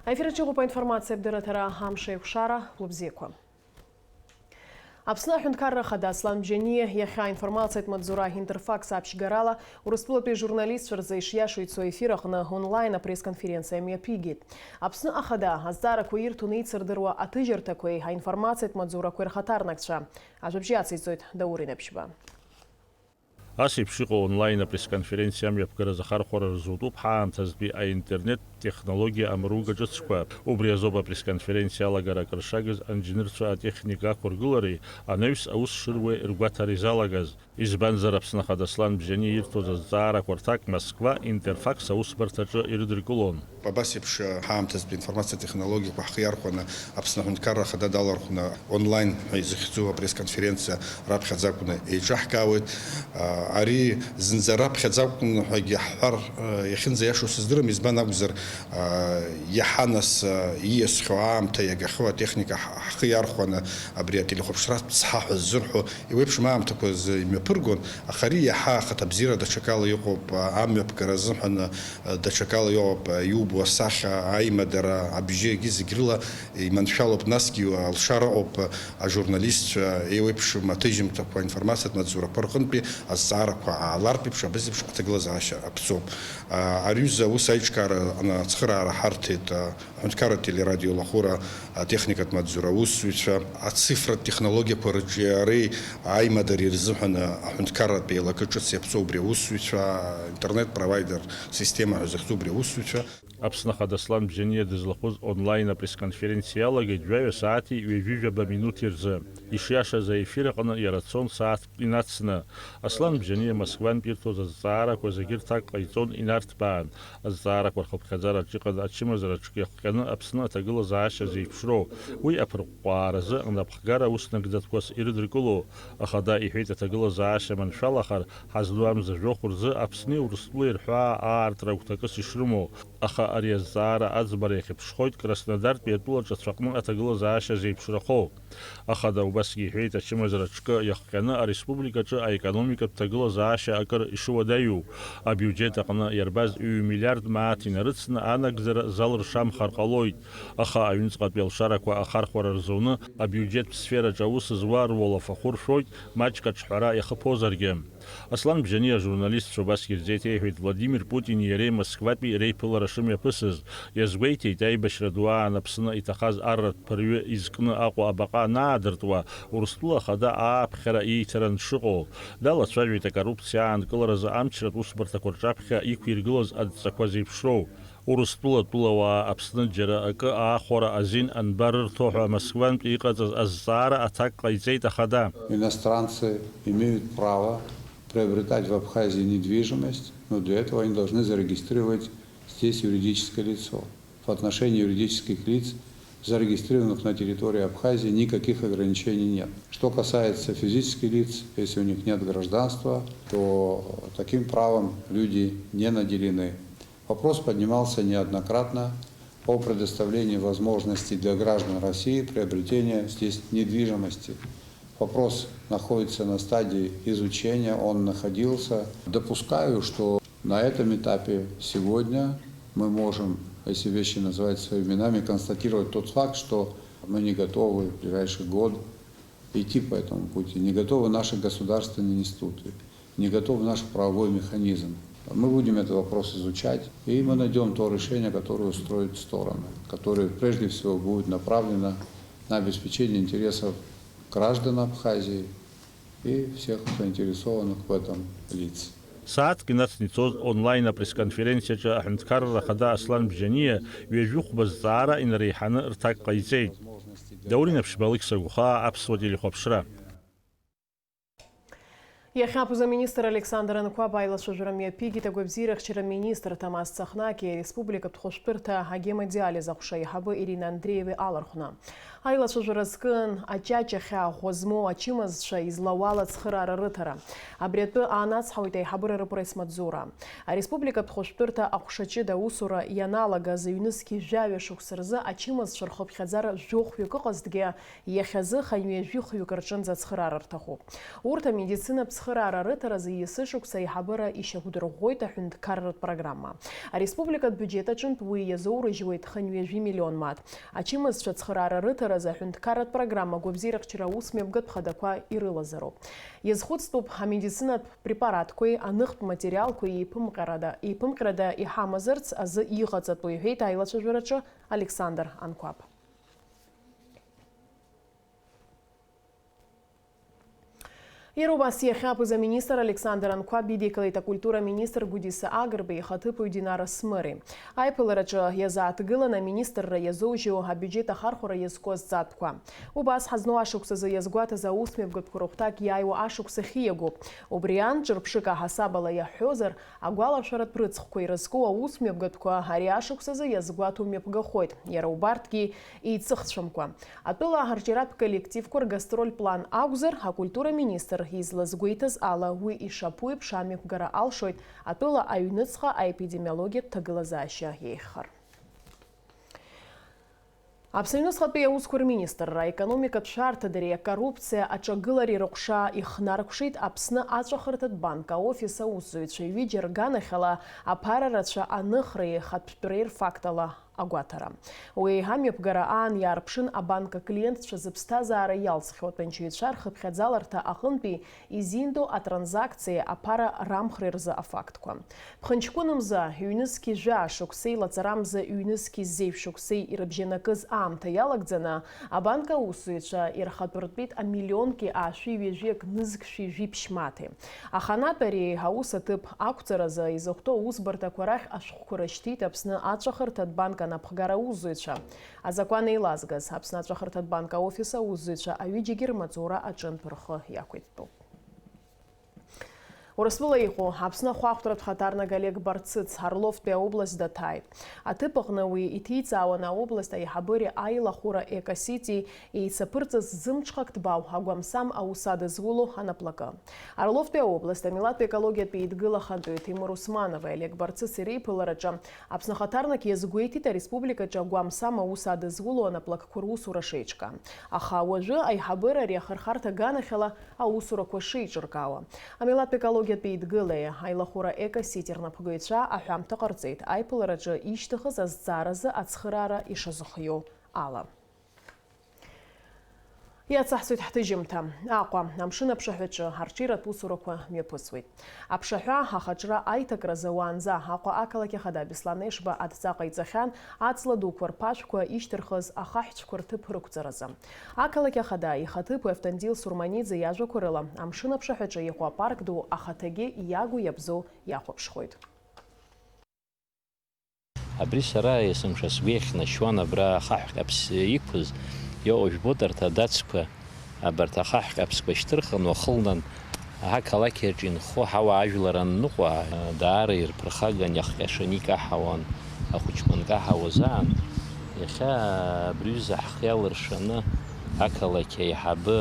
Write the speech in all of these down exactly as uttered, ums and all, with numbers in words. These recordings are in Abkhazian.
Аефир аҿы иҟоуп аинформациатә дырраҭара, амш еиқәшара, лыбзиақәа. Аԥсны аҳәынҭқарра ахада Аслан Бжьаниа иахьа аинформациатә маҵзура Интерфакс аԥшьгарала Урыстәылатәи ажурналистцәа рзы ишиашоу ицо ефир аҟны онлайн апресс-конференциа мҩаԥигеит. Аԥсны ахада азҵаарақәа ирҭон еицырдыруа аҭыжьырҭақәеи аинформациатә маҵзурақәеи рхаҭарнакцәа. Ажәабжь иациҵоит Даур Инаԥшьба. Ас еиԥш иҟоу онлайн апресс-конференциа амҩаԥгараз ахархәара рзутәуп ҳаамҭазтәи аинтернет технологиа амруга ҿыцқәа. Убри азоуп апресс-конференциа алагара акыр шагыз анџьнырцәа атехника ақәыргылареи анаҩс аус шыруеи ргәаҭара изалагаз. Избанзар, Аԥсны ахада Аслан Бжьаниа ирҭоз азҵаарақәа рҭак Москва Интерфакс аусбарҭаҿы ирыдыркылон. Абас еиԥш ҳаамҭазтәи информациатә технологиақәа ҳхы иархәаны Аԥсны аҳәынҭқарра ахада далархәны онлайн ҳәа изыхьӡу апресс-конференциа раԥхьаӡа акәны еиҿаҳкаауеит. Ари зынӡа раԥхьаӡа акәын ҳәагьы ҳҳәар иахьынӡаиашоу сыздырам, избан акәзар, иаҳа нас ииасхьоу аамҭа иагахьоу атехника ҳ-, ҳхы иархәаны абри ателехәаԥшратә цҳа ҳәа ззырҳәо еиуеиԥшым аамҭақәа рзы имҩаԥыргон, аха ари иаҳа ахаҭабзиара даҽакала иҟоуп, амҩаԥгара азыҳәан даҽакала иҟоуп, иубо асахьа, аимадара, абжьы, егьи зегь рыла иманшәалоуп, насгьы алшара ыҟоуп ажурналистцәа еиуеиԥшым аҭыжьымҭақәа, аинформациатә маҵзурақәа рҟынтәи азҵаарақәа аалартә еиԥш, абас еиԥш аҭагылазаашьа аԥҵоуп. Ари аҩыза аус аиҿкаара ацхыраара ҳарҭеит аҳәынҭқарратә телерадиолахәыра атехникатә маҵзура аусзуҩцәа, ацифратә технологиақәа рыҿиареи аимадареи рзыҳәан аҳәынҭқарратә еилакы ҿыц иаԥҵоу убри аусзуҩцәа, интернет-провайдер система ҳәа захьӡу убри аусзуҩцәа. Аԥсны ахада Аслан Бжьаниа дызлахәыз онлайн апресс-конференциа иалагеит жәаҩа сааҭи ҩажәи жәаба минуҭи рзы. Ишиашаз аефир аҟны иара цон сааҭк инацны. Аслан Бжьаниа Москвантә ирҭоз азҵаарақәа зегьы рҭак ҟаиҵон инарҭбаан. Азҵаарақәа рхыԥхьаӡараҿ иҟан ачымазара ҿкы иахҟьаны Аԥсны аҭагылазаашьа зеиԥшроу, уи аԥырҟәҟәааразы анапхгара аус нагӡатәқәас ирыдыркыло. Ахада иҳәеит, аҭагылазаашьа маншәалахар, ҳазну амза жәохә рзы Аԥсни Урыстәылеи рҳәаа аартра агәҭакыс ишрымоу. Аха ари азҵаара аӡбара иахьыԥшхоит Краснодартәи атәыла ҿацәаҟны аҭагылазаашьа зеиԥшрахо. Ахада убасгьы иҳәеит, ачымазара ҿкы иахҟьаны ареспубликаҿы аекономикатә ҭагылазаашьа акыр ишыуадаҩу. Абиуџьет аҟны иарбаз ҩ-миллиард мааҭ инарыцны анагӡара залыршамхар ҟалоит. Аха аҩныҵҟатәи алшарақәа ахархәара рзуны абиуџьеттә сфераҿы аус зуа руалафахәы ршәоит, маҷк аҿҳәара иахыԥозаргьы. Аслан Бжьаниа ажурналистцәа убасгьы рзеиҭеиҳәеит Владимир Путини иареи Москватәи реиԥылара шымҩаԥысыз. Иазгәеиҭеит, аибашьра ду аан Аԥсны иҭахаз арратә ԥырҩы изкны Аҟәа абаҟа анаадыртуа, Урыстәыла Ахада ааԥхьара ииҭаран дшыҟоу. Далацәажәеит акоррупциа аанкыларазы амчратә усбарҭақәа рҿаԥхьа иқәиргылаз адҵақәа зеиԥшроу. Урыстәыла атәылауаа Аԥсны џьара акы аахәара азин анбарырҭо ҳәа Москвантәи иҟаҵаз азҵаара аҭак ҟаиҵеит Ахада. Иностранцы имеют право приобретать в Абхазии недвижимость, но для этого они должны зарегистрировать здесь юридическое лицо. В отношении юридических лиц, зарегистрированных на территории Абхазии, никаких ограничений нет. Что касается физических лиц, если у них нет гражданства, то таким правом люди не наделены. Вопрос поднимался неоднократно о предоставлении возможности для граждан России приобретения здесь недвижимости. Вопрос находится на стадии изучения, он находился. Допускаю, что на этом этапе сегодня мы можем, если вещи называть своими именами, констатировать тот факт, что мы не готовы в ближайший год идти по этому пути, не готовы наши государственные институты, не готов наш правовой механизм. Мы будем этот вопрос изучать, и мы найдём то решение, которое устроит стороны, которое прежде всего будет направлено на обеспечение интересов граждан Абхазии и всех заинтересованных в этом лиц. Сааҭк инацны ицоз онлайн апресс-конференциаҿы аҳәынҭқарра ахада Аслан Бжьаниа ҩажәихәба зҵаара инареиҳаны рҭак ҟаиҵеит. Даур Инаԥшьба, Алықьса Гәхаа, Аԥсуа телехәаԥшра. Иахьа аԥыза-министр Александр Анқәаб аилацәажәара мҩаԥигеит агәабзиарахьчара министр Ҭамаз Цахнаки ареспубликатә хәышәтәырҭа агемодиализ аҟәша аиҳабы Ирина Андрееви алархәны. Аилацәажәара азкын аҷаҷ ахьаа ӷәӷәа змоу ачымазцәа излауала ацхыраара рыҭара. Абри атәы аанацҳауеит аиҳабыра рыпресс-маҵзура. Ареспубликатә хәышәтәырҭа аҟәша ҷыда аусура ианалагаз ҩнызқьи жәаҩа шықәса рзы ачымазцәа рхыԥхьаӡара жәохәҩык ыҟазҭгьы, иахьазы хынҩажәихҩык рҿынӡа ацхыраара рҭахуп. Урҭ амедицинатә Цхыраара рыҭаразы есышықәса аиҳабыра ишьақәдырӷәӷәоит аҳәынҭқарратә программа. Ареспубликатә бюџьет аҿынтә уи иазоурыжьуеит хынҩажәи миллион мааҭ. Ачымазцәа цхыраара рыҭаразы аҳәынҭқарратә программа гәабзиарахьчара аусмҩаԥгатә хадақәа ирылазароуп. Иазхәыцтәуп амедицинатә препаратқәеи аныхтә материалқәеи еиԥымҟьарада, еиԥымҟьарада иҳамазарц азы иҟаҵатәу, иҳәеит аилацәажәараҿы Александр Анқәаб. Иара убас иахьа аԥыза-министр Александр Анқәаб идикылеит акультура министр Гәдиса Агрбеи ихаҭыԥуаҩ Динара Смыри. Аиԥылараҿы иазааҭгылан аминистрра иазоужьу абиуџьет ахархәара иазку азҵаатәқәа. Убас ҳазну ашықәсазы иазгәаҭаз аусмҩаԥгатәқәа рыхәҭак иааиуа ашықәс ахьиагоуп. Убри аан, ҿырԥшык аҳасабала иаҳҳәозар, агәалашәаратә рыцхәқәа ирызку аусмҩаԥгатәқәа ари ашықәсазы иазгәаҭо мҩаԥгахоит, иара убарҭгьы еицыхцәамкәа. Атәыла арҿиаратә коллективқәа ргастрольтә план акәзар, акультура министр излазгәеиҭаз ала, уи ишаԥу еиԥш амҩаԥгара алшоит атәыла аҩныҵҟа аепидемиологиатә ҭагылазаашьа еиӷьхар. Аԥсны аҩныҵҟатәи аусқәа рминистрра аекономикатә шәарҭадареи акоррупциа аҿагылареи рыҟәша ихнаркәшеит Аԥсны аҵәахырҭатә банк аофис аусзуҩцәа ҩыџьа рганахьала аԥара рацәа аныхреи ахатәтәреи рфактала агәаҭара. Уи амҩаԥгара аан иаарԥшын абанк аклиентцәа зыԥсҭазаара иалҵхьоу атәанчаҩцәа рхыԥхьаӡаларҭа аҟынтәи изиндо атранзакциеи аԥара рамхреи рзы афактқәа. Ԥхынҷкәынымза ҩнызқьи жәаа шықәсеи, лаҵарамза ҩнызқьи зеижә шықәсеи ирыбжьанакыз аамҭа иалагӡаны, абанк аусзуҩцәа ирхатәыртәеит амиллионки аашәи ҩажәи акнызқьшәи жәиԥшь маҭи. Аханатә ари аус аҭыԥ ақәҵаразы изыхәҭоу аусбарҭақәа рахь ашәҟәқәа рышьҭит Аԥсны аҵәахырҭатә банк анапхгара аусзуҩцәа. Азакәан еилазгаз Аԥсны аҵәахырҭатә банк аофис аусзуҩцәа аҩыџьагьы рмаҵура аҿынтә рхы иақәиҭтәуп. Урыстәыла иҟоу Аԥсны ахәаахәҭратә хаҭарнак Олег Барцыц Орловтәи аобласт даҭааит. Аҭыԥ аҟны уи иҭиҵаауан аобласт аиҳабыреи аилахәыра Экосити еицаԥырҵаз зымҽхак ҭбаау агәамсам аус адызуло анаплакы. Орловтәи аобласт амилаҭтә екологиатә еидгыла ахантәаҩ Ҭемыр Усманови Олег Барцыци реиԥылараҿы Аԥсны ахаҭарнак иазгәеиҭеит ареспубликаҿы агәамсам аус адызуло анаплакқәа русура шеиҿкаа. Аха уажәы аиҳабыра ари ахырхарҭа аганахьала аусурақәа шеиҿыркаауа. Амилаҭтә екологиатә еидгылеи аилахәыра Экосити рнапхгаҩцәа аҳәамҭа ҟарҵеит аиԥылараҿы ишьҭыхыз азҵааразы ацхыраара ишазыхиоу ала. Иацаҳҵоит ҳҭыжьымҭа. Аҟәа, амшын аԥшаҳәаҿы арҽеиратә усурақәа мҩаԥысуеит. Аԥшаҳәа ахаҿра аиҭакразы уаанӡа Аҟәа ақалақь ахада Беслан Ешба адҵа ҟаиҵахьан аҵла дуқәа рԥашәқәа ишьҭырхыз ахаҳәцәқәа рҭыԥ рықәҵаразы. Ақалақь ахада ихаҭыԥуаҩ Автандил Сурманиӡе иажәақәа рыла, амшын аԥшаҳәаҿы иҟоу апарк ду ахаҭагьы иагу иабзоу иахәаԥшхоит. Абри сара есымша сгәы иахьнашьуан абра ахаҳә каԥс иқәыз, иҟоу жәбоит арҭ адацқәа, абарҭ ахаҳә каԥсқәа шьҭырхын уахынлан, ақалақь аҿы инхо ҳауаажәлар анныҟәа, даара ирԥырхаган иахҟьашаны икаҳауан, ахәыҷқәа анкаҳауаз аан. Иахьа абри аҩыза ҳхы иалыршаны ақалақь аиҳабы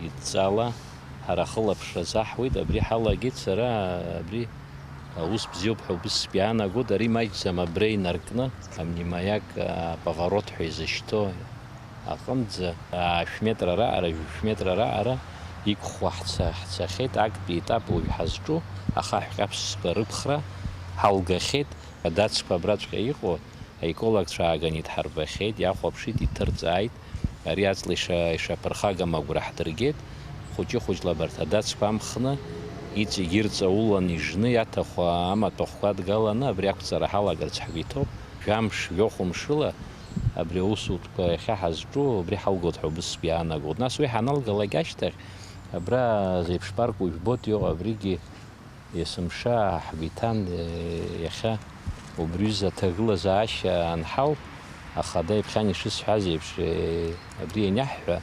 идҵала ҳара ахылаԥшра заҳуеит, абри ҳалагеит сара, абри Аус бзиоуп ҳәа убыс иаанагоит, ари маҷӡам абра инаркны, амнимаяк аповорот ҳәа изышьҭоу аҟынӡа, аашә метра раҟара, жәшә метра раҟара иқәхо ҳца-, ҳцахьеит, актәи етап уажә ҳазҿу, ахаҳә каԥсқәа рыԥхра ҳалгахьеит, адацқәа абраҵәҟьа иҟоу, аекологцәа ааган идҳарбахьеит, иахәаԥшит, иҭырҵааит. Ари аҵла иша-, ишаԥырхагам агәра ҳдыргеит. Хәыҷы-хәыҷла абарҭ адацқәа амхны, иҵегь ирҵаулан ижны, иаҭаху амаҭәахәқәа адгаланы абри ақәҵара ҳалагарц ҳгәы иҭоуп. Жәамш, жәохә мшыла абри аусутәқәа иахьа ҳазҿу, убри ҳалгоит ҳәа убыс сгәы иаанагоит. Нас уи ҳаналгалак ашьҭахь, абра зеиԥш парк ужәбоит, иҟоу абригьы Есымша ҳгәы иҭан, иахьа убри аҩыза аҭагылазаашьа анҳал, ахада иԥхьан ишысҳәаз еиԥш, абри ианиаҳҳәа,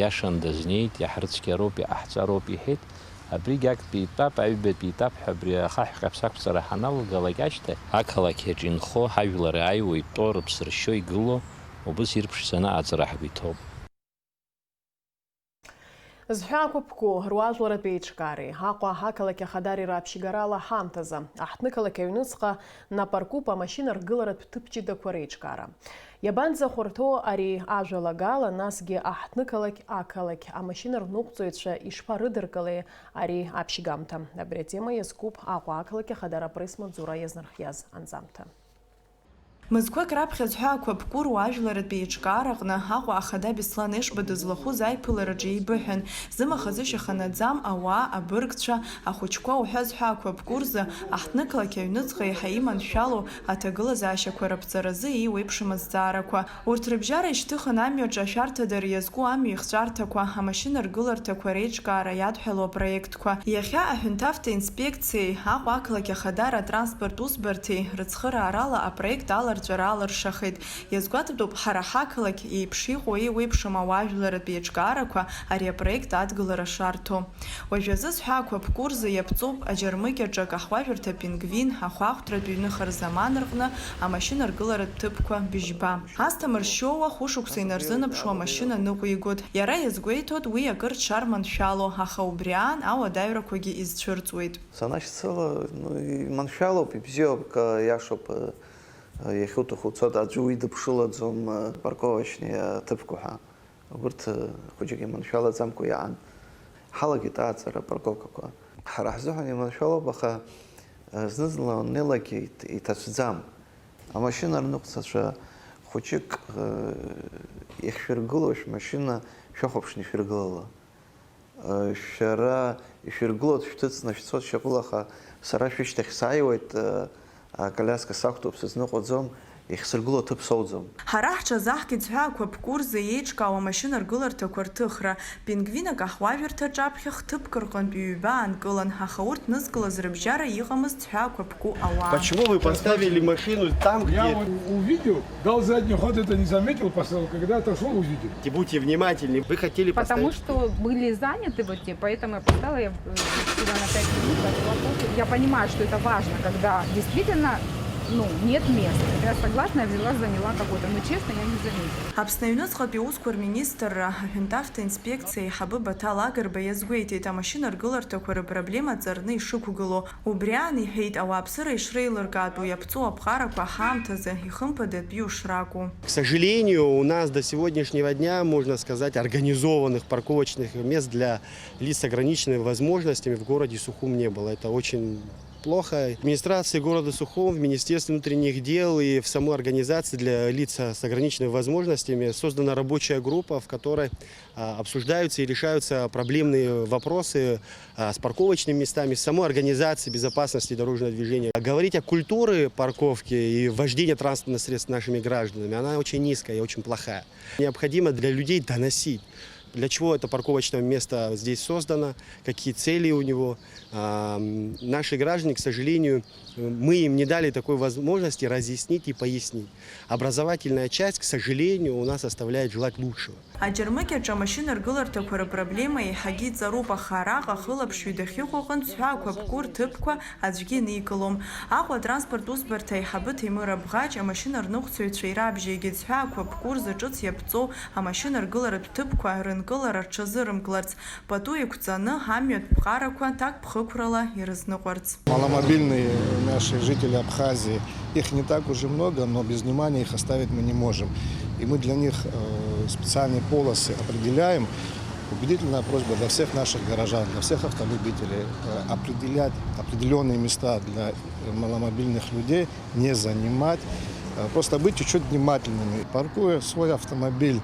иашан дазнеит, иаҳрыцқьароуп, иҟаҳҵароуп, иҳәеит. Абригь актәи етап, аҩбатәи етап ҳәа абри ахаҳә каԥс ақәҵара ҳаналгалак ашьҭахь, ақалақь аҿы инхо ҳажәлар ааиуа итәоу, рыԥсыршьо игылоу, убыс ирԥшӡаны аҵара ҳгәы иҭоуп. Зҳәаақәа ԥку, руаажәларратә еиҿкаареи, Аҟәа ақалақь ахадареи раԥшьгарала ҳамҭазы, аҳҭнықалақь аҩныҵҟа напаркуп амашьына ргыларатә ҭыԥ ҷыдақәа реиҿкаара. Иабанӡахәарҭоу ари ажәалагала, насгьы аҳҭнықалақь ақалақь амашьына рныҟәцаҩцәа ишԥарыдыркылеи ари аԥшьгамҭа? Абри атема иазкуп Аҟәа ақалақь ахадара апресс-маҵзура иазнархиаз анҵамҭа. Мызқәак раԥхьа Зҳәаақәа ԥку руаажәларратә еиҿкаараҟны Аҟәа ахада Беслан Ешба дызлахәыз аиԥылараҿы еибыҳәан, зымаха-зышьаха наӡам ауаа, абыргцәа, ахәыҷқәа уҳәа Зҳәаақәа ԥку рзы аҳҭнықалақь аҩныҵҟа еиҳа иманшәалоу аҭагылазаашьақәа раԥҵаразы еиуеиԥшым азҵаарақәа. Урҭ рыбжьара ишьҭыхын амҩаҿы ашәарҭадара иазку амҩа ихҵәарҭақәа, амашьына ргыларҭақәа реиҿкаара иадҳәалоу апроект. Иахьа аҳәынҭавтоинспекциеи Аҟәа ақалақь ахадара атранспорт усбарҭеи рыцхыраарала апроект аларҵәара алыршахеит. Иазгәаҭатәуп, ҳара ҳақалақь еиԥш иҟоу еиуеиԥшым ауаажәларратә еиҿкаарақәа ари апроект адгылара шарҭо. Уажәазы Зҳәаақәа ԥку рзы иаԥҵоуп аџьармыкьаҿы акаҳуажәырҭа Пингвин, ахәаахәҭратә ҩныха Рзаман рҟны амашьына ргыларатә ҭыԥқәа быжьба. Асҭамыр Шьоуа хәышықәса инарзынаԥшуа амашьына ныҟәигоит. Иара иазгәеиҭоит, уи акыр дшарманшәало, аха убри аан ауадаҩрақәагьы изцәырҵуеит. Санашьцыла, ну, иманшәалоуп, ибзиоуп, ка-, иашоуп, э, э, иахьуҭаху уцоит, аӡәы уи дыԥшылаӡом, э, парковочный аҭыԥқәа ҳәа. Убырҭ, э, хәыҷык иманшәалаӡамкәа иаан. Ҳалагеит ааҵара апарковкақәа. Ҳара ҳзыҳәан иманшәалоуп, аха, э, зны-зынла уаннеилакгьы ит-, иҭацәӡам. Амашьына рныҟәцацәа хәыҷык, э, иахьшәыргыло шәмашьына шәахәаԥшны ишәыргылала. Э, шәара ишәыргылоит, шәҭыҵны шәцоит шьапыла, аха сара шәышьҭахь сааиуеит, э, аколиаска сақәтәоуп, сызныҟәаӡом, иахьсыргыло аҭыԥ соуӡом. Ҳара ҳҽазаҳкит Зҳәаақәа ԥку рзы еиҿкаау амашьына ргыларҭақәа рҭыхра. Пингвин акаҳуажәырҭаҿы аԥхьа хҭыԥк рҟынтә ҩба аанкылан, аха урҭ нызкылаз рыбжьара иҟамызт Зҳәаақәа ԥку ауаа. Почему вы поставили машину там, где... Я вот увидел, дал задний ход, это не заметил, поставил, когда отошёл, увидел. Будьте внимательнее. Вы хотели поставить... Потому что были заняты вот те, поэтому я поставила, я, э, всего на пять минут задала вопрос. Я понимаю, что это важно, когда действительно, ну, нет места. Я согласна, я взяла, заняла какой-то, но честно, я не заметила. Аԥсны аҩныҵҟатәи аусқәа рминистрра аҳәынҭавтоинспекциа аиҳабы Баҭал Агрба иазгәеиҭеит, амашьына ргыларҭақәа рыпроблема ҵарны ишықәгылоу. Убри аан иҳәеит, ауааԥсыра ишреилыркаатәу иаԥҵоу аԥҟарақәа ҳаамҭазы ихымԥадатәиу шракәу. К сожалению, у нас до сегодняшнего дня, можно сказать, организованных парковочных мест для лиц с ограниченными возможностями в городе Сухум не было. Это очень плохо. В администрации города Сухум, в Министерстве внутренних дел и в самой организации для лиц с ограниченными возможностями создана рабочая группа, в которой, а, обсуждаются и решаются проблемные вопросы, а, с парковочными местами, с самой организацией безопасности дорожного движения. А говорить о культуре парковки и вождения транспортных средств нашими гражданами, она очень низкая и очень плохая. Необходимо для людей доносить, для чего это парковочное место здесь создано, какие цели у него. А, м, наши граждане, к сожалению, мы им не дали такой возможности разъяснить и пояснить. Образовательная часть, к сожалению, у нас оставляет желать лучшего. Аџьармыкьаҿ амашьына ргыларҭақәа рыпроблема еиҳагьы иҵаруп, аха араҟа ахылаԥшҩы дахьыҟоу аҟынтә Зҳәаақәа ԥку рҭыԥқәа аӡәгьы иникылом. Аҟәа атранспорт усбарҭа аиҳабы Ҭемыр Абӷаџь амашьына рныҟәцаҩцәа ирабжьеигеит Зҳәаақәа ԥку рзы ҿыц иаԥҵоу амашьына ргыларатә ҭыԥқәа рынкылара рҽазырымкыларц, пату еиқәҵаны, амҩатә ԥҟарақәа ҭакԥхықәрала ирызныҟәарц. Маломобильные наши жители Абхазии, их не так уж и много, но без внимания их оставить мы не можем. И мы для них, э, специальные полосы определяем. Убедительная просьба для всех наших горожан, для всех автолюбителей, э, определять определённые места для, э, маломобильных людей, не занимать. Э, просто быть чуть-чуть внимательными. Паркуя свой автомобиль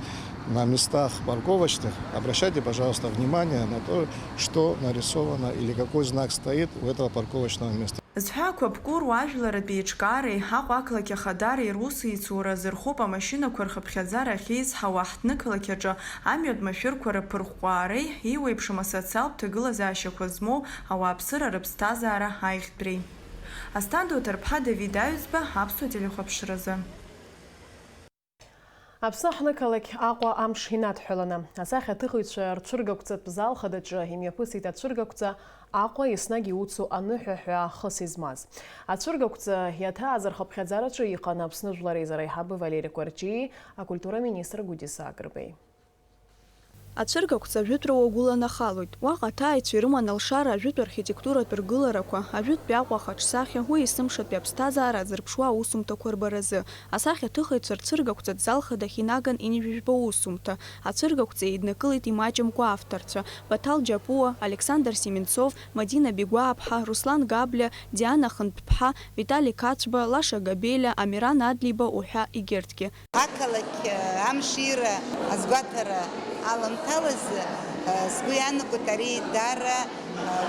на местах парковочных, обращайте, пожалуйста, внимание на то, что нарисовано или какой знак стоит у этого парковочного места. Зҳәаақәа ԥку руаажәларратә еиҿкаареи Аҟәа ақалақь ахадареи русеицура азырхоуп амашьынақәа рхыԥхьаӡара ахьеизҳауа аҳҭнықалақь аҿы амҩатә машәырқәа рыԥырҟәҟәаареи еиуеиԥшым асоциалтә ҭагылазаашьақәа змоу ауааԥсыра рыԥсҭазаара аиӷьтәреи. Асҭанда Уҭарԥҳа, Давид Аҩӡба, Аԥсуа телехәаԥшразы. Аԥсны аҳҭнықалақь Аҟәа амш инадҳәаланы, асахьаҭыхыҩцәа рцәыргақәҵатә зал хадаҿы имҩаԥысит ацәыргақәҵа Аҟәа еснагь иуцу аныҳәа ҳәа хыс измаз. Ацәыргақәҵа иаҭааз рхыԥхьаӡараҿы иҟан Аԥсны Жәлар Реизара аиҳабы Валери Кәарҷиеи акультура министр Гәдиса Агрбеи. Ацәыргақәҵа ажәытәра уагәыланахалоит. Уаҟа аҭааҩцәа ирыман алшара ажәытә архитектуратә ргыларақәа, ажәытәтәи Аҟәа ахаҿсахьа, уи есымшатәи аԥсҭазаара азырԥшуа аусумҭақәа рбаразы. Асахьаҭыхыҩцәа рцәыргақәҵатә зал хадахь инаган ҩажәи жәба усумҭа. Ацәыргақәҵа еиднакылеит имаҷымкәа авторцәа, Баҭал Џьапуа, Александр Семенцов, Мадина Бигәааԥҳа, Руслан Габлиа, Диана Хынтәԥҳа, Витали Қацәба, Лаша Габелиа, Амиран Адлиба уҳәа егьырҭгьы. Ақалақь, э, амшира азгәаҭара аламҭалаз, э, сгәы иаанагоит ари даара, э,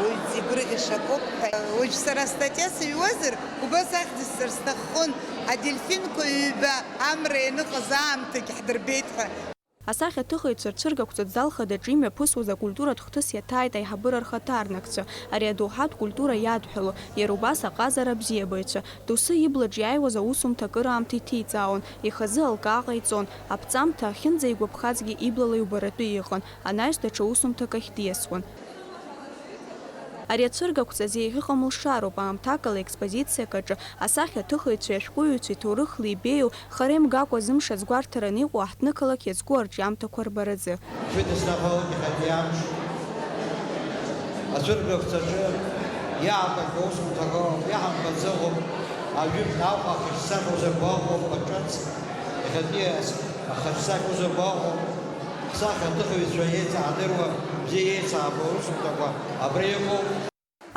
уаҩ дзигәырӷьаша акоуп ҳәа. Уажә сара астатиа сыҩуазар, убас ахьӡысҵар сҭаххон, адельфинқәа ҩба амра ианыҟаз аамҭагь ҳдырбеит ҳәа. Асахьаҭыхыҩцәа рцәыргақәҵатә зал хадаҿы имҩаԥысуаз акультуратә хҭыс иаҭааит аиҳабыра рхаҭарнакцәа. Ари адоуҳатә культура иадҳәалоу, иара убас аҟазара абзиабаҩцәа. Доусы иблаҿ иааиуаз аусумҭа акыраамҭа иҭиҵаауан, ихазы алкаа ҟаиҵон, аԥҵамҭа ахьынӡаигәаԥхазгьы иблала иубаратәы иҟан, анаҩс даҽа усумҭак ахь диасуан. Ари ацәыргақәҵа зеиӷьыҟам лшароуп, аамҭакала експозициак аҿы асахьаҭыхыҩцәеи ашәҟәыҩҩцәеи ҭоурыхла ибеиоу, хара имгакәа зымш азгәарҭараны иҟоу аҳҭнықалақь иазку арҿиамҭақәа рбаразы. Шәыдысныҳәалоит иахьатәи амш ацәыргақәҵаҿы иаабатәу аусумҭақәа иаҳамбаӡо ыҟоуп, ажәытә Аҟәа ахаҿсахьа узыргәаҟуа ыҟоуп, аҿыц иахьатәи ахаҿсахьа узыргәаҟуа ыҟоуп, ҳсахьаҭыхыҩцәа еицаҳдыруа, бзиа еицаабо аусумҭақәа абра иҟоуп.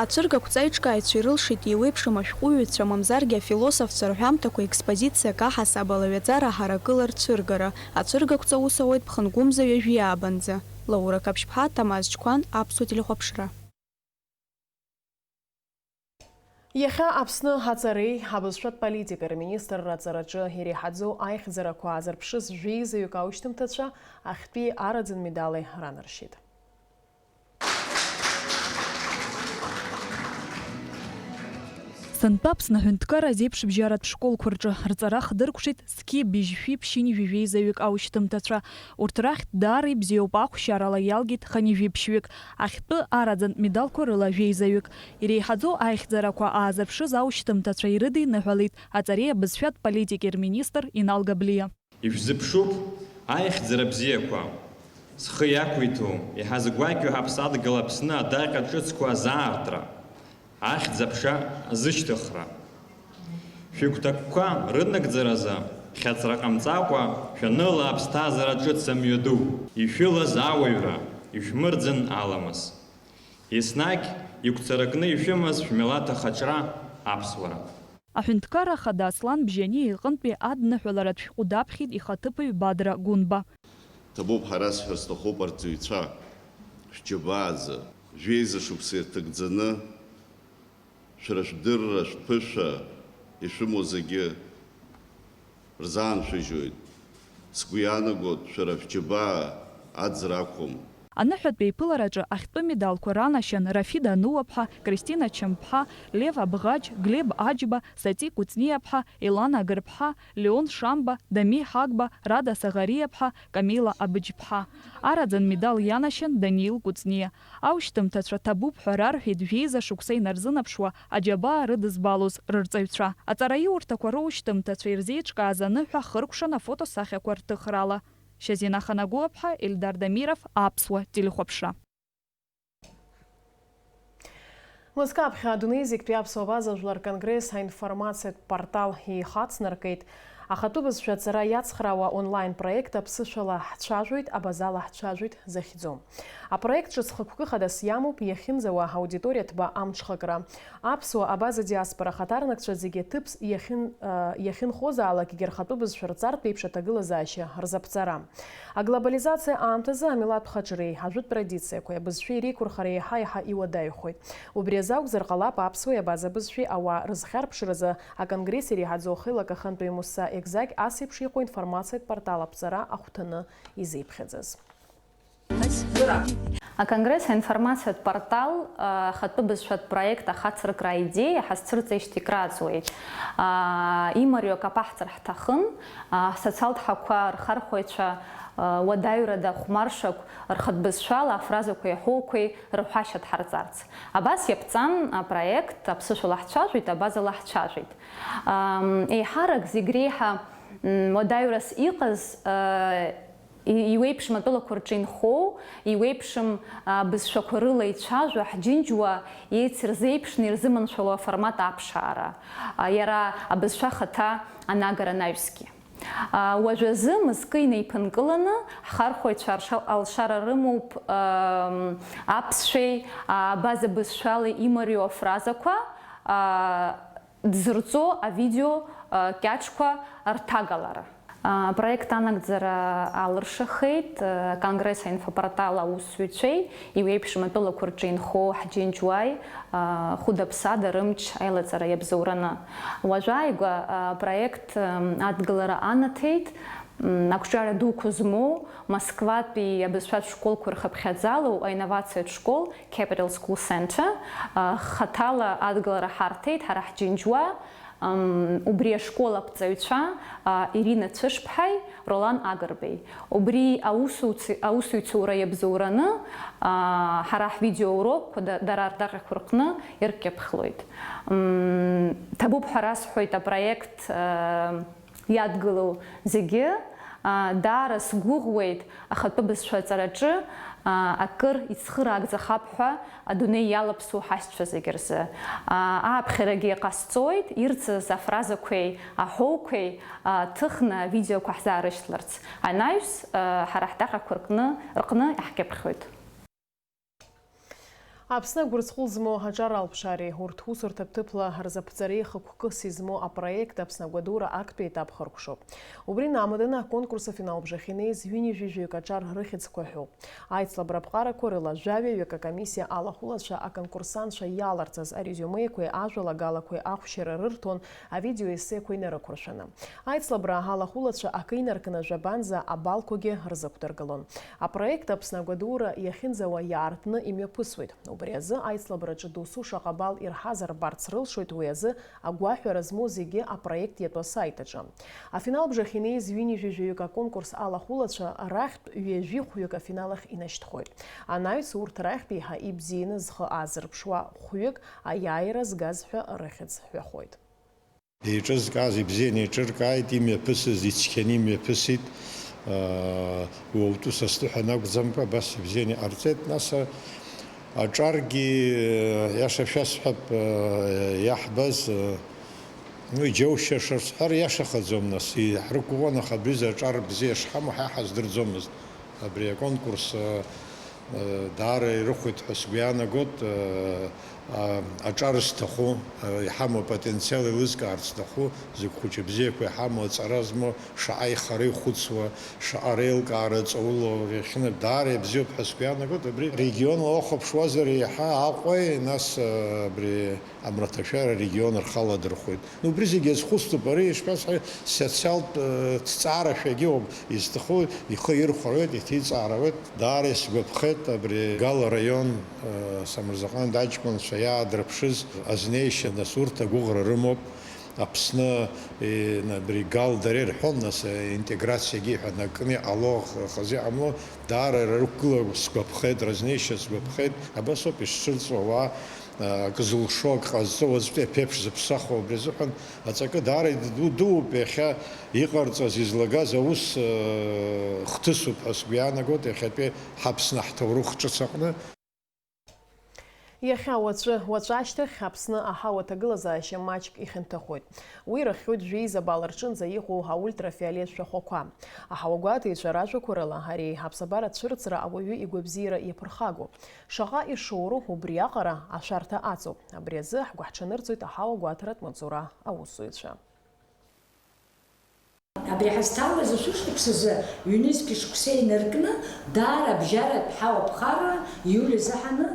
Ацәыргақәҵа аиҿкааҩцәа ирылшеит еиуеиԥшым ашәҟәыҩҩцәа, мамзаргьы афилософцәа рҳәамҭақәа експозициак аҳасабала ҩаӡара ҳаракыла рцәыргара. Ацәыргақәҵа аус ауеит ԥхынгәымза ҩажәи аабанӡа. Лаура Қаԥшьԥҳа, Ҭамаз Чқәан, Аԥсуа телехәаԥшра. Иахьа Аԥсны аҵареи абызшәатә политикеи рминистрра аҵараҿы иреиҳаӡоу аихьӡарақәа аазырԥшыз жәеизаҩык аушьҭымҭацәа ахьтәи араӡын медали ранаршьеит. Сынтәа Аԥсны аҳәынҭқарра азеиԥшыбжьаратә школқәа рҿы рҵара хдыркәшеит зқьи быжьшәи ԥшьынҩажәи жәеизаҩык аушьҭымҭацәа. Урҭ рахьтә даара ибзиоуп ахәшьарала иалгеит хынҩажәи ԥшьҩык, ахьтәы араӡынтә медалқәа рыла жәеизаҩык. Иреиҳаӡоу аихьӡарақәа аазырԥшыз аушьҭымҭацәа ирыдиныҳәалеит аҵареи абызшәатә политики рминистр Инал Габлиа. Ишәзыԥшуп аихьӡара бзиақәа. Схы иақәиҭу, иҳазгәакьоу ҳаԥсадгьыл Аԥсны адаҟьа ҿыцқәа азаартра, ахьӡ-аԥша азышьҭыхра. Шәыгәҭакқәа рынагӡаразы хьаҵра ҟамҵакәа шәаныла аԥсҭазаара ҿыц амҩаду. Ишәылаз ауаҩра, ишәмырӡын аламыс. Еснагь игәцаракны ишәымаз шәмилаҭ ахаҿра аԥсуара. Аҳәынҭқарра Ахада Аслан Бжьаниа иҟынтәи адныҳәаларатә шәҟәы даԥхьеит ихаҭыԥуаҩ Бадра Гәынба. Ҭабуп, ҳара сҳәар сҭахуп арҵаҩцәа, шәџьабааӡа, жәеиза шықәса ирҭагӡаны, шәара шәдырра, шәԥышәа ишәымоу зегьы рзааншәыжьуеит. Сгәы иаанагоит, шәара шәџьабаа аӡра ақәым. Аныҳәатәи аиԥылараҿы ахьтәы медалқәа ранашьан Рафида Ануаԥҳа, Кристина Чамԥҳа, Лев Абӷаџь, Глеб Аџьба, Сати Кәыҵниаԥҳа, Елана Агырԥҳа, Леон Шамба, Дами Ҳагба, Рада Саӷариаԥҳа, Камила Абыџьԥҳа. Араӡын медал ианашьан Даниил Кәыҵниа. Аушьҭымҭацәа ҭабуп ҳәа рарҳәеит жәеиза шықәса инарзынаԥшуа аџьабаа рыдызбалоз рырҵаҩцәа. Аҵараиурҭақәа роушьҭымҭацәа ирзеиҿкааз аныҳәа хыркәшан афотосахьақәа рҭыхрала. Шьазина Ханагәыаԥҳа, Ельдар Дамиров, Аԥсуа телехәаԥшра. Мызкы аԥхьа адунеи зегьтәи аԥсуа абаза жәлар конгресс аинформациатә портал еихацнаркит. Ахатәы бызшәа аҵара иацхраауа онлайн-проект аԥсышәала ҳцәажәоит, абазала ҳцәажәоит захьӡу. Апроект ҿыц хықәкы хадас иамоуп иахьынӡауа аудиториа ҭба амҽхакра. Аԥсуа абаза диаспора ахаҭарнакцәа зегьы аҭыԥ иахьын-, э, иахьынхозаалак егьырхатәы бызшәа рҵартә еиԥш аҭагылазаашьа рзаԥҵара. Аглобализациа аамҭазы амилаҭтә хаҿреи ажәытә традициақәеи абызшәеи реиқәырхара еиҳа-еиҳа иуадаҩхоит. Убри азакәзар ҟалап аԥсуеи абаза бызшәеи ауаа рызхьарԥшразы аконгресс иреиҳаӡоу ахеилак ахантәаҩ Муса Егзагь ас еиԥш иҟоу информациатә портал аԥҵара ахәҭаны изеиԥхьаӡаз. Аконгресс аинформациатә портал, а, ахатәы бызшәатә проект ахацыркра аидеиа ҳазцәырҵижьҭеи краҵуеит. А, имариоу акы аԥаҳҵар ҳҭахын, а, ҳсоциалтә ҳақәа рхархәаҩцәа, а, уадаҩрада хәмаршақә рхатә бызшәала афразақәеи аҳәоуқәеи рҳәашьа дҳарҵарц. Абас иаԥҵан апроект, аԥсышәала ҳцәажәеит, абазала ҳцәажәеит. Ам, еиҳарак зегь реиҳа, м, уадаҩрас иҟаз, а, И-, иуеиԥшым атәылақәа рҿы инхоу, иуеиԥшым, а, бызшәақәа рыла ицәажәо, ҳџьынџьуаа еицырзеиԥшны ирзыманшәало аформат аԥшаара, а, иара абызшәа ахаҭа анагара анаҩсгьы. А, уажәазы мызкы инеиԥынкыланы, ҳхархәаҩцәа арша-, алшара рымоуп, ам, аԥсшәеи, а, абаза бызшәалеи имариоу афразақәа, а, дзырҵо авидео, а, кьаҿқәа рҭагалара. А, апроект анагӡара алыршахеит, а, Конгресс аинфопортал аусзуҩцәеи иуеиԥшым атәылақәа рҿы инхо ҳџьынџьуааи, а, хәыда-ԥсада рымч аилаҵара иабзоураны. Уажәааигәа, а, апроект, м, адгылара анаҭеит, м, ақәҿиара дуқәа змоу Москватәи абызшәатә школқәа рхыԥхьаӡалоу аинновациатә школ Capital School Center, а, хаҭала адгылара ҳарҭеит ҳара ҳџьынџьуаа, ам, убри ашкол аԥҵаҩцәа, а, Ирина Цәышԥҳаи Ролан Агрбеи. Убри аусуци-, аусуҩцәоура иабзоураны, а, ҳара ҳвидеоурокқәа да-, дара рдаҟьақәа рҟны иркьыԥхьлоит. М, ҭабуп ҳәа расҳәоит апроект, а, иадгылоу зегьы, а, даара сгәыӷуеит ахатәы бызшәа аҵараҿы, а, акыр ицхыраагӡахап ҳәа адунеи иалаԥсоу ҳашьцәа зегьы рзы. А, ааԥхьарагьы ҟасҵоит, ирҵаз афразақәеи аҳәоуқәеи, а, ҭыхны авидеоқәа ҳзаарышьҭларц. Анаҩс, а, ҳара ҳдаҟьақәа ркны, рҟны иаҳкьыԥхьуеит. Аԥсны агәырҵҟәыл змоу аҿар алԥшаареи урҭ усурҭа ҭыԥла рзаԥҵареи хықәкыс измоу апроект Аԥсны агәадура актәи етап хыркәшоуп. Убри инамаданы аконкурс афинал бжахь инеиз ҩынҩажәи жәаҩык аҿар рыхьӡқәа ҳәоуп. Аицлабра аԥҟарақәа рыла жәаҩаҩык акомиссиа алахәылацәа аконкурсантцәа иаларҵаз арезиумеқәеи ажәалагалақәеи ахәшьара рырҭон авидеоессеқәа инарықәыршәаны. Аицлабра алахәылацәа акы инаркны жәабанӡа абалқәагьы рзықәдыргылон. Апроект Аԥсны агәадура иахьынӡауа иаартны имҩаԥысуеит. Убри азы аицлабраҿы досу шаҟа бал ирҳазар рбарц рылшоит, уи азы агәаҳәара змоу зегьы апроект иатәу асайт аҿы. Афинал бжахь инеиз ҩынҩажәи жәаҩык аконкурс алахәылацәа рахьтә ҩажәи хәҩык афинал ахь инашьҭхоит. Анаҩс урҭ рахьтә еиҳа ибзианы зхы аазырԥшуа хәҩык аиааира згаз ҳәа рыхьӡ ҳәахоит. Еиҿызкааз ибзианы еиҿыркааит, имҩаԥысыз ицқьаны имҩаԥысит. Уаутәы са стәы ҳәа анакәӡамкәа, абас ибзианы иҟарҵеит. Нас, а, аҿаргьы, а, иаша шәасҳәап, а, иаҳбаз, а, уи џьоушьаша сҳәар иашахаӡом, нас, и-, ҳрықәыӷәӷәан, аха абри аҿар бзиа шҳамоу ҳа иҳаздырӡомызт. Абри аконкурс, а, а, даара ирыхәеит ҳәа сгәы иаанагоит, а, а, аҿар зҭаху, а, иҳамоу апотенциал еилызкаарц зҭаху, зегь хәыҷы бзиақәа иҳамоу, аҵара змоу, шаҟа ихара ихәыцуа, шаҟа реилкаара ҵаулоу, иахьына даара ибзиоуп ҳәа сгәы иаанагоит. Абри регионла уахәаԥшуазар еиҳа Аҟәеи, нас, а, абри Амраҭашәара арегион рхы аладырхәоит. Ну, убри зегьы азхәыцтәуп, ари ишԥасҳәари, социалтә, э, ҭҵаарашәагьы ауп, изҭаху ихы ирхәаруеит, иҭиҵааруеит. Даара исгәаԥхеит абри Гал араион, э, Самырзаҟан аҷкәынцәа иаадырԥшыз азнеишьа, нас урҭ агәыӷра рымоуп. Аԥсны, э, на-, абри Гал дара ирҳәон, нас, э, интеграциагьы ҳәа, на-, кны иҟало, х-, хазы иҟамло, даара рықәгылара сгәаԥхеит, разнеишьа сгәаԥхеит. Абас ауп ишцәырҵуа ауаа. Акы зылшо, акы ҟазҵо, уаҵәтәи аԥеиԥш зыԥсахуа, убри азыҳәан аҵакы даара иду-, дууп, иахьа иҟарҵаз, излагаз аус, э, хҭысуп ҳәа сгәы иаанагоит иахьатәи ҳАԥсны ҳҭоурых ҿыц аҟны. Иахьа, уаҵәы, уаҵәы ашьҭахь Аԥсны аҳауа аҭагылазаашьа маҷк ихьанҭыхоит. Уи ирыхҟьоит жәеиза балл рҿынӡа иҟоу аультрафиолет шәахәақәа. Аҳауагәаҭаҩцәа ражәақәа рыла, ари аԥсабара цәырҵра ауаҩы игәабзиара иаԥырхагоуп. Шаҟа ишоуру убриаҟара ашәарҭа аҵоуп. Абри азы ҳгәаҳҽанырҵоит аҳауагәаҭаратә маҵзура аусзуҩцәа. Абри ҳазҭалаз ашәышықәсазы ҩнызқь шықәса инаркны, даара абжьаратә ҳауаԥхарра иуль азыҳаны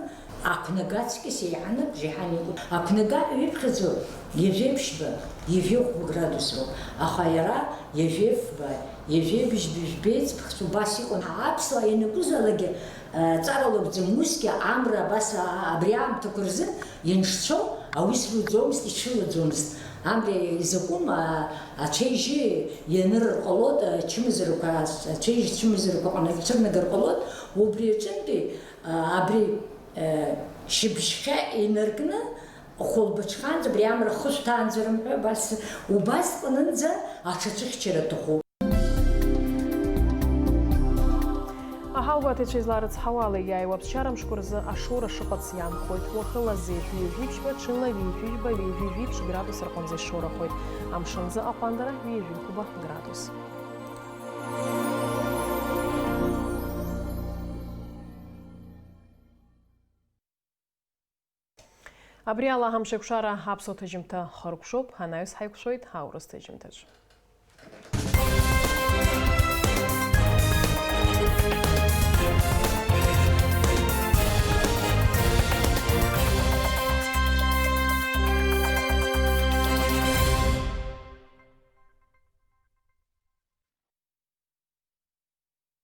ақәнага аҵкьыс еиҳаны бжеиҳан иҟоуп. Ақәнага иҩаԥхьаӡо ҩажәеиԥшьба, ҩажәеихәба градусроуп, аха иара ҩажәеифба, ҩажәеибжьба, жәбеиҵбхцә убас иҟан. Аԥсуаа ианакәызаалакгьы, ҵара лакәӡам, усгьы амра абас, а-, абри аамҭақәа рзы ианшцәоу аус руӡомызт, ицәылаӡомызт. Амра изакәым, а, ацәеижьы ианырыр ҟалоит, ачымазарақәа, ацәеижь чымазарақәа ҟанаҵәырнагар ҟалоит, убри аҿынтәи, а, абри, а, шьыбжьхьа инаркны, хәылбыҽханӡа, абри амра хышәҭаанӡа рымҳәои, абас, убасҟанынӡа аҽацәыхьчара аҭахуп. Ҳаубаҭаҩцәа изларыцҳауа ала, иааиуа аԥсшьара мшқәа рзы ашоура шыҟац иаанхоит. Уахыла зеижә ҩажәи ԥшьба, ҽынла ҩажәи жәба, ҩажәи жәиԥшь градус рҟынӡа ишоурахоит. Амшын аӡы аҟәандара ҩажәи хәба градус. Абри ала ҳамш еиқәшара аԥсуа ҭыжьымҭа хыркәшоуп, анаҩс ҳаиқәшәоит аурыс ҭыжьымҭаҿ.